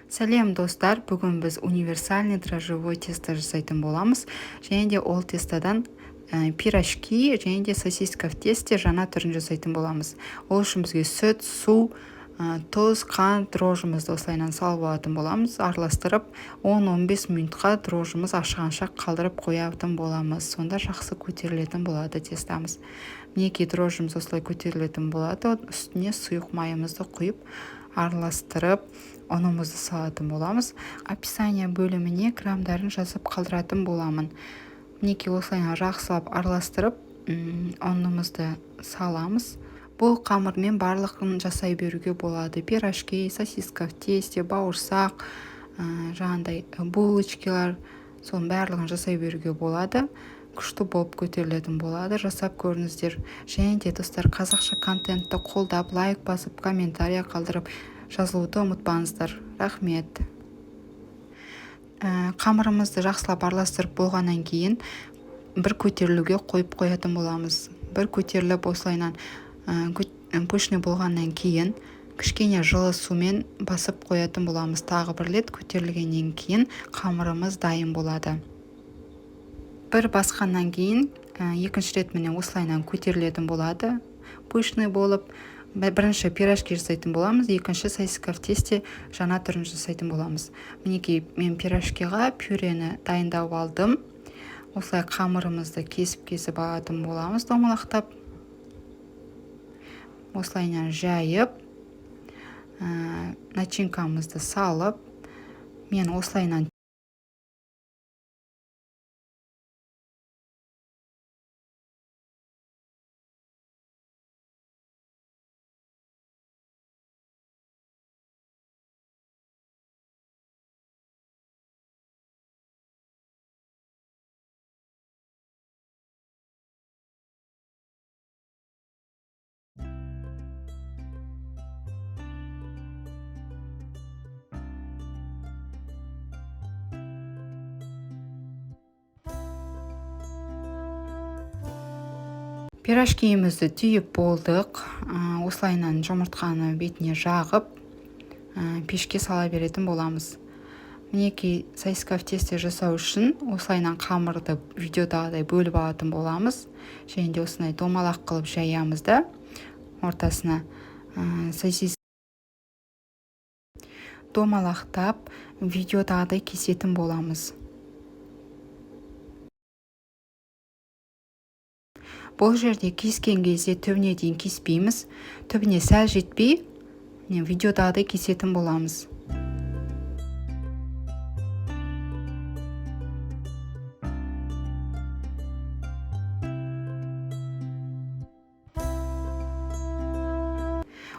Сәлем, достар! Бүгін біз универсальный дрожжевой тесто жасайтын боламыз және де ол тестодан пирожки және де сосиска в тесте жаңа түрін жасайтын боламыз. Ол үшін бізге сүт, су, тұз, қант, дрожжымызды осылайынан салып алатын боламыз. Араластырып, 10-15 минутқа дрожжымыз ашығанша қалдырып қоятын боламыз. Сонда жақсы көтерілетін болады тестамыз. Мінекей, дрожжымыз осылай көтерілетін болады. Үстіне сұйық майымызды құйып, араластырып, ұнымызды салатын боламыз. Описание бөліміне граммдарын жазып қалдыратын боламын. Мінекей, осылай жақсылап араластырып, ұнымызды саламыз. Бұл қамырмен барлығын жасай беруге болады: пирожки, сосиска в тесте, бауырсақ, жаңағындай булочкилар, соның барлығын жасай беруге болады. Күшті болып көтерілетін болады, жасап көріңіздер. Және де, достар, қазақша контентті қолдап, лайк басып, комментарий қалдырып, жазылуды ұмытпаңыздар. Рахмет! Қамырымызды жақсылап араластырып болғаннан кейін, бір көтерілуге қойып қоятын боламыз. Бір көтеріліп, осылайынан пышный болғаннан кейін, кішкене жылы сумен басып қоятын боламыз. Тағы бір рет көтерілгеннен кейін қамырымыз дайын болады. Бір басқаннан кейін екінші рет, міне, осылайынан көтерілетін болады пышный болып. Бірінші пирожки жасайтын боламыз, екінші сосиска в тесте жаңа түрін жасайтын боламыз. Мінекей, мен пирожкиға пюрені дайындап алдым. Осылай қамырымызды кесіп-кесіп алатын боламыз, домалақтап, осылайынан жайып, начинкамызды салып, мен осылайынан пирожкиімізді түйіп болдық. Осылайынан жұмыртқаны бетіне жағып, пешке сала беретін боламыз. Мінекей, сосиска в тесте жасау үшін осылайынан қамырды видеодағыдай бөліп алатын боламыз және де осындай домалақ қылып жаямыз да, ортасына сосис домалақтап, видеодағыдай кесетін боламыз. Бұл жерде кескен кезде түбіне дейін кеспейміз, түбіне сәл жетпей, міне, видеодағыдай кесетін боламыз.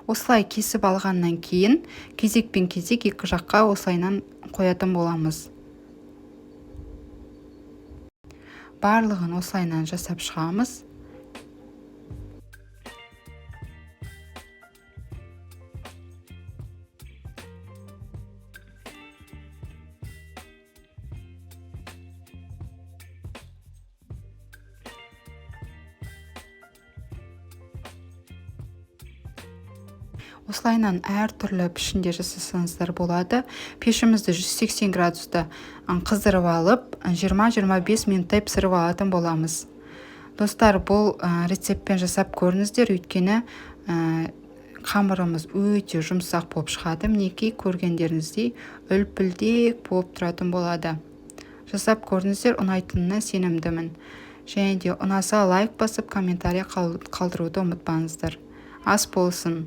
Осылай кесіп алғаннан кейін кезекпен кезек екі жаққа осылайынан қоятын боламыз. Барлығын осылайынан жасап шығамыз. Осылайынан әртүрлі пішінде жасасаңыздар болады. Пешімізді 180 градуста қыздырып алып, 20-25 минуттай пісіріп алатын боламыз. Достар, бұл рецептпен жасап көріңіздер, өйткені қамырымыз өте жұмсақ болып шығады. Мінекей, көргендеріңіздей, үлпілдек болып тұратын болады. Жасап көріңіздер, ұнайтынына сенімдімін. Және де ұнаса, лайк басып, комментарий қалдыруды ұмытпаңыздар. Ас болсын!